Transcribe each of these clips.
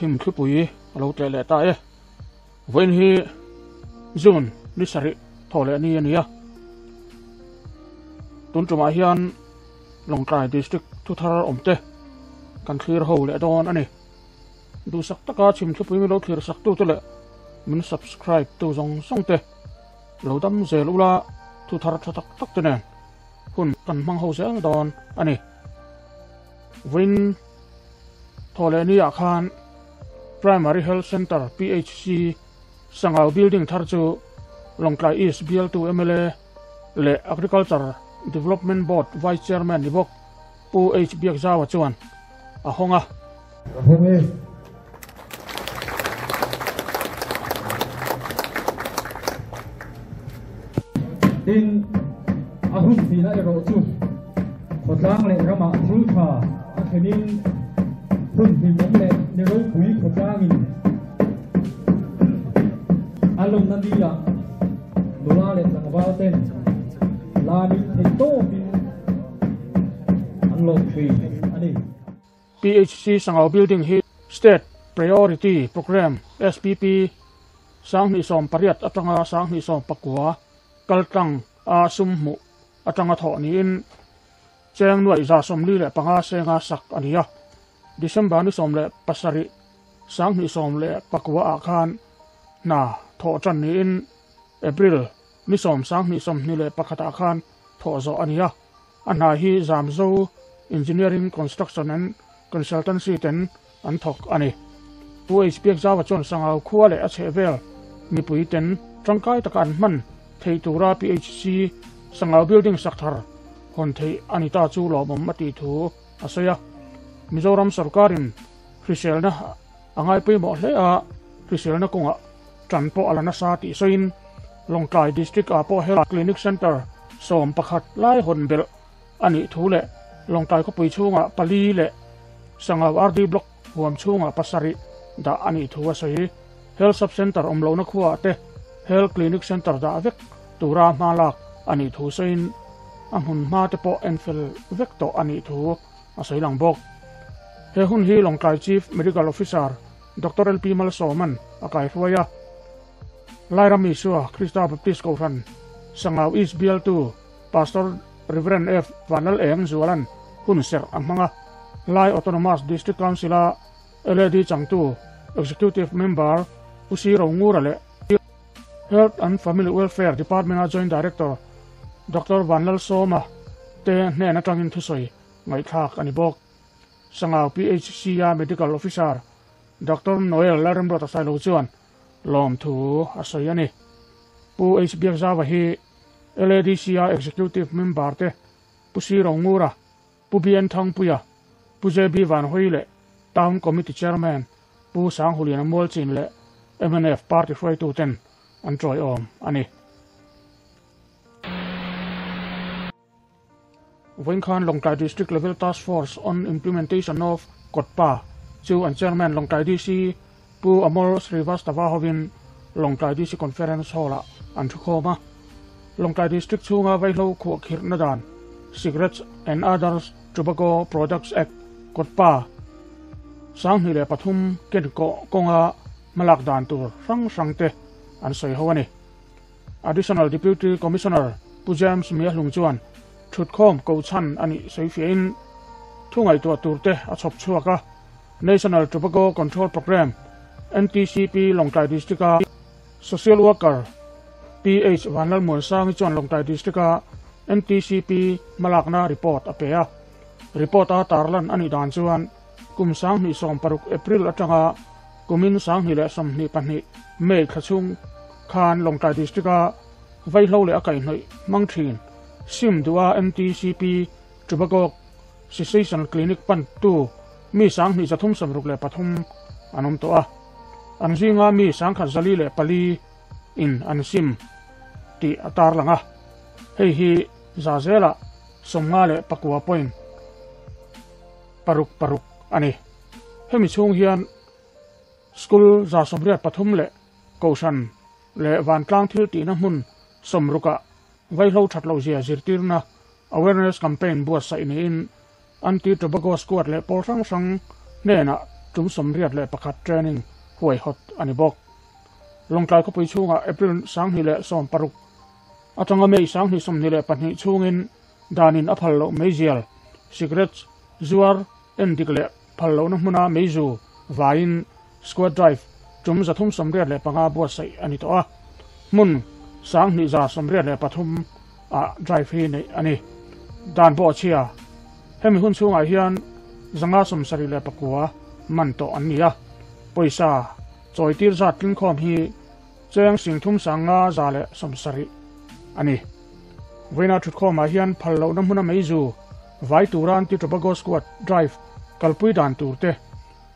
Chhim thlipui a lo tleh leh ta e. Vawiin hi June ni sarih thaw leh ni a ni a. Tun tumah hian Lawngtlai District thuthar awmte kan thlir ho leh dawn a ni. Duhsak taka chhim thlipui min lo thlir sak tute leh min subscribe tu zawng zawng te lo dam zel ula thuthar tha tak tak te nen hun kan hmang ho zel dawn a ni. Vawiin Thawhlehni ah khan Primary Health Centre, PHC, Sangau Building thar chu Lawngtlai East bialtu mla leh Agriculture Development Board Vice Chairman ni bawk Pu H Biakzaua chuan a hawng a. Ka hawng e. Tin, a hun hnihna erawh chu khawtlang leh ramah thil tha a thlenin hun hlimawm leh ni ropui khawtlangin a lawmna ni-ah nula leh tlangval ten lamin theih tawpin an lawm thin a ni. PHC Sangau Building hi State Priority Programme, SPP, 2018 atanga 2019 kaltlang a sum hmuh atanga thawh niin cheng nuaih 45 senga sak a ni a. December ni 17, 2019 ah khan hna thawh tan niin April ni 10, 2021 ah khan thawh zawh a ni a. A hna hi Zamzo Engineering Construction and Consultancy ten an thawk a ni. Pu H Biakzaua chuan Sangau khua leh a chhehvel mipui ten tangkai taka an hman theih tura PHC Sangau Building sak thar hawn theih a ni ta chu lawmawm a tih thu a sawi a. Mizoram sorkarin hriselna a ngai pawimawh hle a, hriselna kawngah tan pawh a la nasa tih sawiin Lawngtlai District ah pawh Health Clinic Centre 11 lai hawn belh a nih thu leh Lawngtlai khawpui chhungah pali leh Sangau RD Block huam chhungah pasarih dah a nih thu a sawi. Health Sub Centre awm lohna khuaah te Health Clinic Centre dah vek tura hma lak a nih thu sawiin a hmun hma te pawh enfel vek tawh a nih thu a sawi lang bawk. He hun hi Lawngtlai Chief Medical Officer Doctor LP Malsawman a kaihruai a. Lairam Isua Krista Baptist Kohhran Sangau East bialtu Pastor Rev. F. Vanlal Eng Zualan hun serh a hmang a. Lai Autonomous District Council-a LAD changtu Executive Member Pu Si Rongura leh Health and Family Welfare Department-a Joint Director Doctor Vanlalsawma te hnen atangin thusawi ngaihthlak a ni bawk. Sangau PHC-a Medical Officer Doctor Noel Lalremruata Sailo chuan lawmthu a sawi a ni. Pu H Biakzaua hi LADC-a Executive Member te Pu Si Rongura, Pu BN Thangpuia, Pu JB Vanhawi leh Town Committee Chairman Pu Sanghuliana Mualchin leh mnf party hruaituten an tawiawm a ni. Vawiin khan Lawngtlai District Level Task Force on Implementation of Kotpa chu an Chairman Lawngtlai DC Pu Amol Srivastava hovin Lawngtlai DC Conference Hall-ah an thukhawm a. Lawngtlai District chhunga vaihlo khuahkhirhna dan Cigarettes and Others Tobacco Products Act, Kotpa, 2003 kenkawh kawnga hmalak dan tur hrang hrangte an sawi ho a ni. Additional Deputy Commissioner Pu James Miahlung chuan thutkhawm kohchhan a nih sawifiahin thu ngaihtuah turte a chhawp chhuak a. National Tobacco Control Programme, NTCP, Lawngtlai District-a Social Worker PH Vanlalmuansangi chuan Lawngtlai District-a NTCP hmalakna report a pe a. Report-a tarlan a nih dan chuan kum 2016 April atanga kumin 2022 May thla chhung khan Lawngtlai District-a vaihlo leh a kaihhnawih hmang thin sim duha NTCP Tobacco Cessation Clinic pantu mi 2363 an awm tawh a, an zinga mi 1044 in an sim tih a tarlang a, hei hi za zelah 59 point paruk paruk a ni. Hemi chhung hian School 83 leh Kohhran leh vantlang thil tihna hmun 60ah vaihlo that loh zia zirtirna awareness campaign buatsaih niin Anti-Tobacco Squad leh pawl hrang hrang hnenah tum 81 training huaihawt a ni bawk. Lawngtlai khawpui chhungah April 2016 atanga May 2022 chhungin danin a phal loh meizial, cigarettes, zuar endik leh phal lohna hmuna meizu vaiin squad drive tum 385 buatsaih a ni tawh a, hmun 2183 ah drive hi neih a ni. Dan bawhchhia, Hemi hun chhungah hian 579 man tawh an ni a, pawisa chawitir zat tlingkhawm hi cheng 35,170 a ni. Vawiina thutkhawmah hian phal lohna hmuna meizu vai tura Anti-Tobacco Squad drive kalpui dan tur te,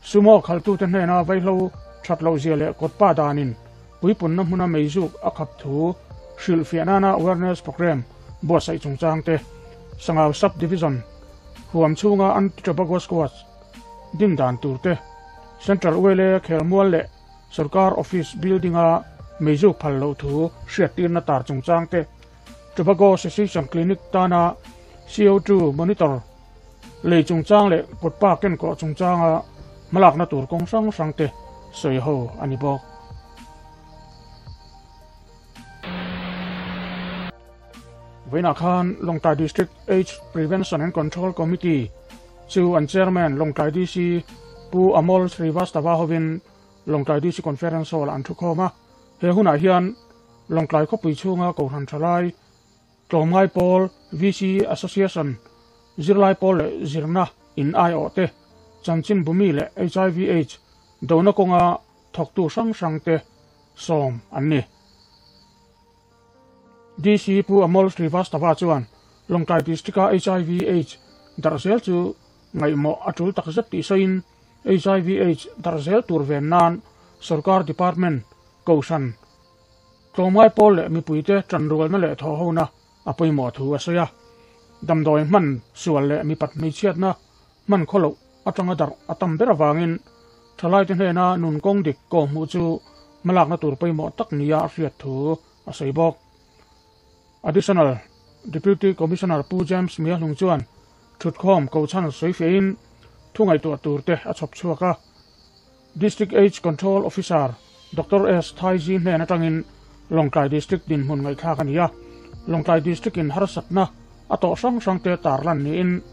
Sumo khaltute hnena vaihlo that lohzia leh kawtpa danin puipunna hmuna meizuk a khap thu hrilhfiah nana awareness programme buatsaih chungchang te, Sangau Sub Division huam chhunga Anti-Tobacco Squad din dan tur te, Central Uele khelmual leh Sorkar Office building-a meizuk phal loh thu hriattirna tar chungchang te, Tobacco Cessation Clinic tana CO2 monitor lei chungchang leh kawtpa kenkawh chungchanga hmalakna tur kawng hrang hrang te sawi ho a ni bawk. Vawiinah khan Lawngtlai District Aids Prevention and Control Committee chu an Chairman Lawngtlai DC Pu Amol Srivastava hovin Lawngtlai DC Conference Hall ah an thukhawm a. He hunah hian Lawngtlai khawpui chhunga Kohhran Thalai Tlawmngai pawl, VC Association, zirlai pawl leh zirna in aiawh te, chanchin bumi leh hiv aids dona kawnga thawktu hrang hrang te sawm an ni. DC Pu Amol Srivastava chuan Lawngtlai District-a hiv aids darh zel chu ngaihmawh a tul takzet tih sawiin hiv aids darh zel tur ven nan sorkar department, kohhran, Tlawmngai pawl leh mipuite tanrualna leh thawhhona a pawimawh thu a sawi a. Damdawi hman sual leh mipat hmeichhiatna hman khaw loh atanga darh a tam ber avangin thalaite hnena nun kawng dik kawhhmuh chu hmalakna tur pawimawh tak nia a hriat thu a sawi bawk. Additional Deputy Commissioner Pu James Miahlung chuan thutkhawm kochhan sawi fiahin thu ngaihtuah turte a chhawp chhuak a. District Aids Control Officer Doctor S. Thaizi hnen atangin Lawngtlai District dinhmun ngaihthlak a ni a. Lawngtlai District in harsatna a tawh hrang hrang te tarlan niin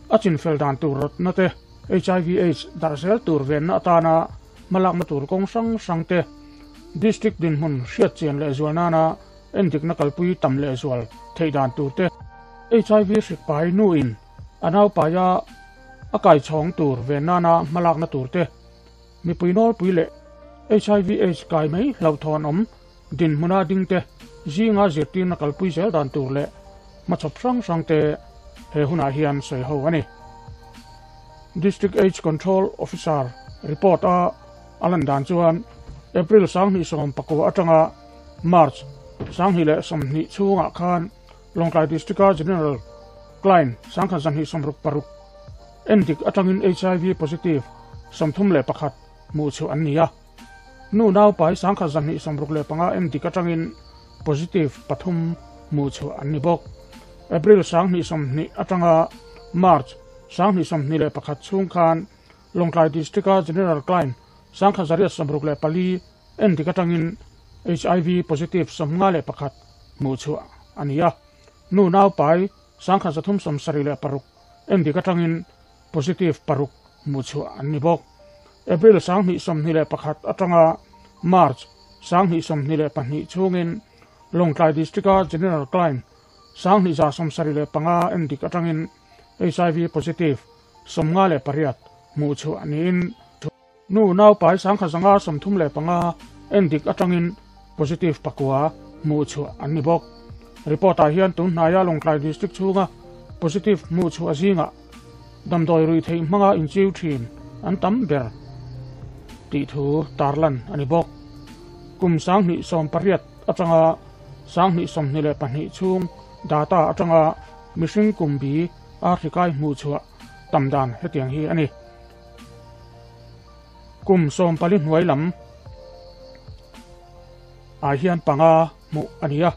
a chinfel dan tur rawtna te, hiv Aids darh zel tur venna atana hmalakna tur kawng hrang hrang te, District dinhmun hriatchian lehzual nana endikna kalpui tam lehzual theih dan tur te, hiv hrikpai nuin a naupaia a kaichhawng tur ve nana hmalakna tur te, mipui nawlpui leh hiv aids kai mai hlauhthawn awm dinhmuna ding te zinga zirtirna kalpui zel dan tur leh hmachhawp hrang hrang te he hunah hian sawi ho a ni. District Aids Control Officer report a a lan dan chuan April 2019 atanga March 2020 chhungah khan Lawngtlai District-a General Client 1266 endik atangin hiv positive 31 hmuh chhuah an ni a. Nu naupai 1265 endik atangin positive pathum hmuh chhuah an ni bawk. April 2020 atanga March 2021 chhung khan Lawngtlai District-a General Client 1164 endik atangin hiv positive 51 hmuh chhuah a ni a. Nu naupai 1376 endik atangin positive paruk hmuh chhuah an ni bawk. April 2021 atanga March 2022 chhungin Lawngtlai District-a General Client 2175 endik atangin hiv positive 58 hmuh chhuah niin Nu naupai 1535 endik atangin positive pakua hmuh chhuah an ni bawk. Report ah hian tun hnaia Lawngtlai District chhunga positive hmuh chhuah zingah damdawi rui theih hmanga inchiu thin an tam ber tih thu tarlan a ni bawk. Kum 2018 atanga 2022 chhung data atanga mihring kum bi a hrikai hmuh chhuah tam dan hetiang hi a ni. Kum 14 hnuai lam ah hian panga hmuh a ni a,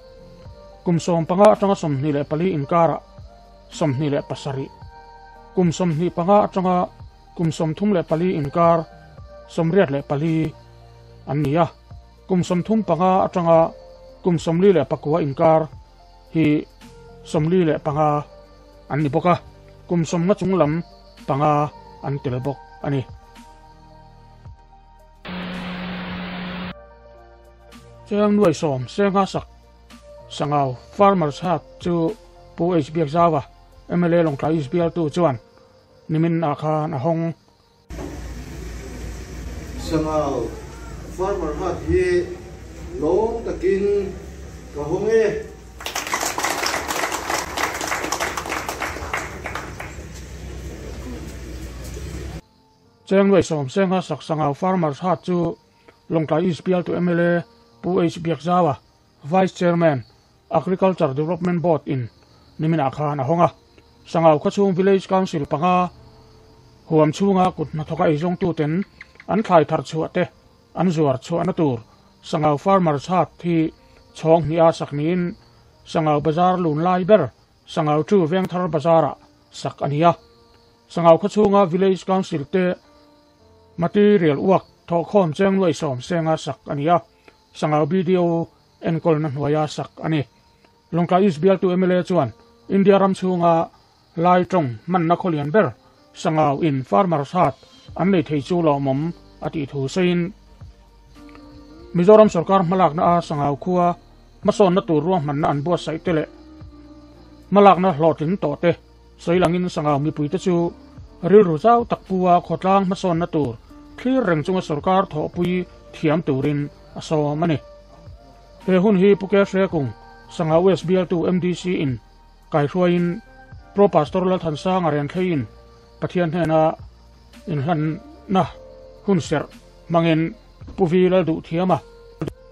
kum 15 atanga 24 inkarah 27, kum 25 atanga kum 34 inkar 84 an ni a, kum 35 atanga kum 49 inkar hi 45 an ni bawk a, kum 50 chunglam 5 an tel bawk a ni. Cheng nuai sawm senga sak Sangau Farmers Hut chu Pu H Biakzaua, mla Lawngtlai East bialtu chuan nimin ah khan a hawng. Sangau Farmer Hut hi lawm takin ka hawng e. Cheng nuai sawm senga sak Sangau Farmers Hut chu Lawngtlai East bialtu mla Pu H Biakzaua, Vice Chairman, Agriculture Development Board in niminah khan a hawng a. Sangau khawchhung Village Council panga huam chhunga kut hnathawka eizawngtuten an thlai thar chhuah te an zuar chhuahna tur Sangau Farmers Hut hi chhawng hnih a sak niin Sangau Bazar lun lai ber Sangau chu Vengthar Bazar-ah sak a ni a. Sangau khawchhunga Village Council te material uak thawhkhawm cheng nuai sawm senga sak a ni a. Sangau BDO enkawlna hnuaia sak a ni. Lawngtlai East bialtu mla chuan India ram chhunga Lai tawng hmanna khawlian ber Sangau in Farmers Hut an nei thei chu lawmawm a tih thu sawiin Mizoram sorkar hmalakna a Sangau khua hmasawnna tur ruahmanna an buatsaih te leh hmalakna hlawhtling tawh te sawi langin Sangau mipuite chu rilru zau tak pua khawtlang hmasawnna tur thlir reng chunga sorkar thawhpui thiam turin a sawm a ni. He hun hi Pu Ke Hrekung, Sangau West bialtu MDC in kaihruaiin Pro Pastor Lalthansanga Renthleiin Pathian hnena inhlanna hun serh hmangin Pu Vi Lalduhthiama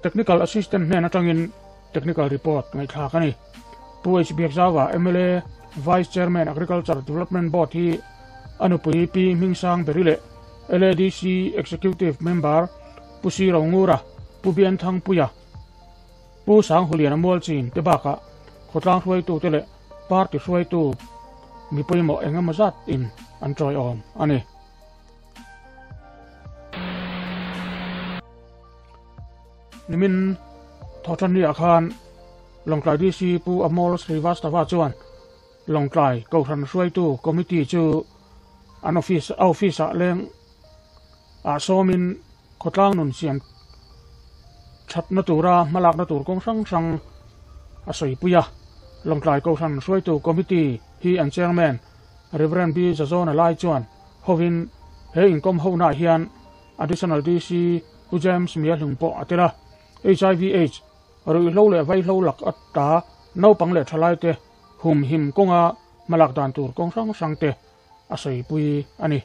Technical Assistant hnen atangin Technical Report ngaihthlak a ni. Pu H Biakzaua, mla Vice Chairman Agriculture Development Board hi a nupui Pi Hmingsang Beri leh LADC Executive Member Pu Si Rongura, Pu Bianthangpuia, Pu Sanghuliana Mualchin te bakah khawtlang hruaitute leh party hruaitu mi pawimawh eng emaw zat in an tawiawm a ni. Nimin Thawhtanni ah khan Lawngtlai DC Pu Amol Srivastava chuan Lawngtlai Kohhran hruaitu Committee chu an office a office ah leng ah sawmin khawtlang nun siam thatna tura hmalakna tur kawng hrang hrang a sawipui a. Lawngtlai Kohhran hruaitu Committee hi an Chairman Rev B Zazawna lai chuan hovin he inkawm honaah hian Additional DC Pu James Miahlung pawh a tel a. Hiv Aids, ruihhlo leh vaihlo lak ata naupang leh thalaite humhim kawnga hmalak dan tur kawng hrang hrangte a sawipui a ni.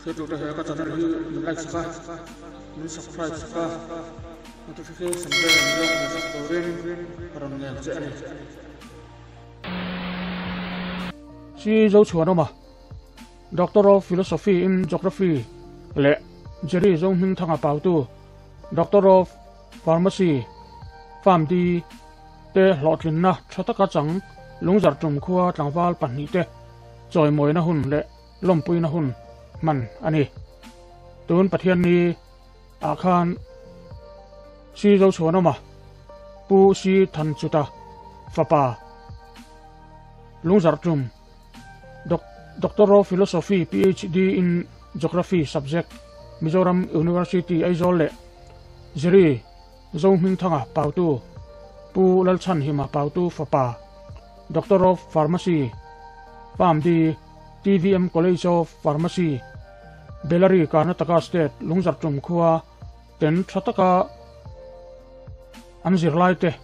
Hriatute he ka channel hi min like sak a, min subscribe sak a, notification bell min lo hmu sak turin ka rawn ngen che a ni. Si Zochhuanawma. Doctor of Philosophy in Geography leh Jerry Zohmingthanga Pautu, Doctor of Pharmacy, PharmD, te hlawhtlinna tha taka chang Lungzarh tum khua tlangval pahnihte chawimawina hun leh lawmpuina hun hman a ni. Tun Pathianni ah khan Si Zochhuanawma, Pu Si Thanchuta fapa Lungzarh tum, Doctor of Philosophy, PhD in Geography subject, Mizoram University, Aizawl leh Ziri Zohmingthanga Pautu, Pu Lalchhanhima Pautu fapa, Doctor of Pharmacy, PharmD, TVM College of Pharmacy, Bellary, Karnataka State, Lungzarhtum khua ten tha taka an zirlaite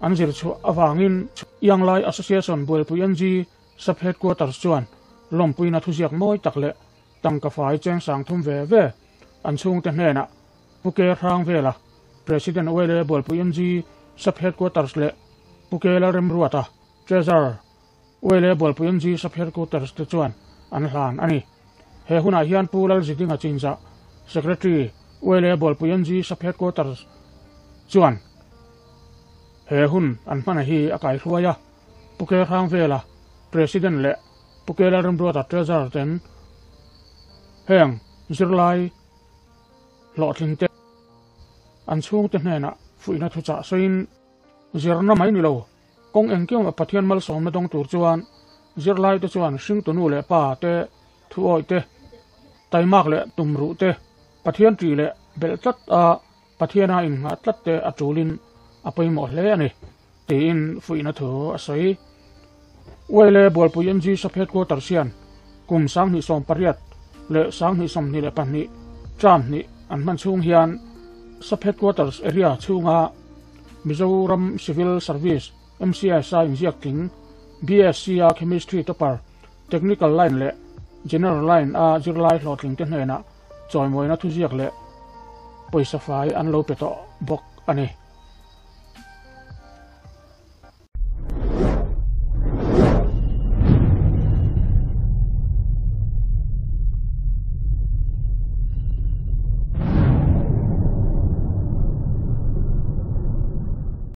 An zir chhuah avangin Young Lai Association Bualpui NG Sub Headquarters chuan lawmpuina thuziak mawi tak leh tangka fai cheng sang thum ve ve an chhungte hnenah Pu Ke Hrang Vela, President Uele Bualpui NG Sub Headquarters leh Pu Ke Lalremruata, Treasurer, Uele Bualpui NG Sub Headquarters te chuan an hlan a ni. He hunah hian Pu Lalzidinga Chinzah, Secretary, Uele Bualpui NG Sub Headquarters chuan He hun an hmana hi a kaihruai a, Pu Ke Hrang Vela, President leh Pu Kela Remruata Treasurer ten heng zirlai hlawhtling te an chhungte hnenah fuihna thuchah sawiin zirna mai ni lo kawng engkim a Pathian malsawmna dawng tur chuan zirlai te chuan hringtu nu leh pa te thu awih te taimak leh tumruh te Pathian ṭih leh belh tlat a Pathiana innghah tlat te a ṭulin a pawimawh hle a ni, tiin fuihna thu a sawi. Uaile Bualpui MG Sub Headquarters hian kum 2018 leh 2022 term hnih an hman chhung hian Sub Headquarters area chhunga Mizoram Civil Service, MCS, a inziak tling BSc a Chemistry Topper, Technical Line leh General Line a zirlai hlawhtling te hnenah chawimawina thuziak leh pawisa fai an lo pe tawh bawk a ni.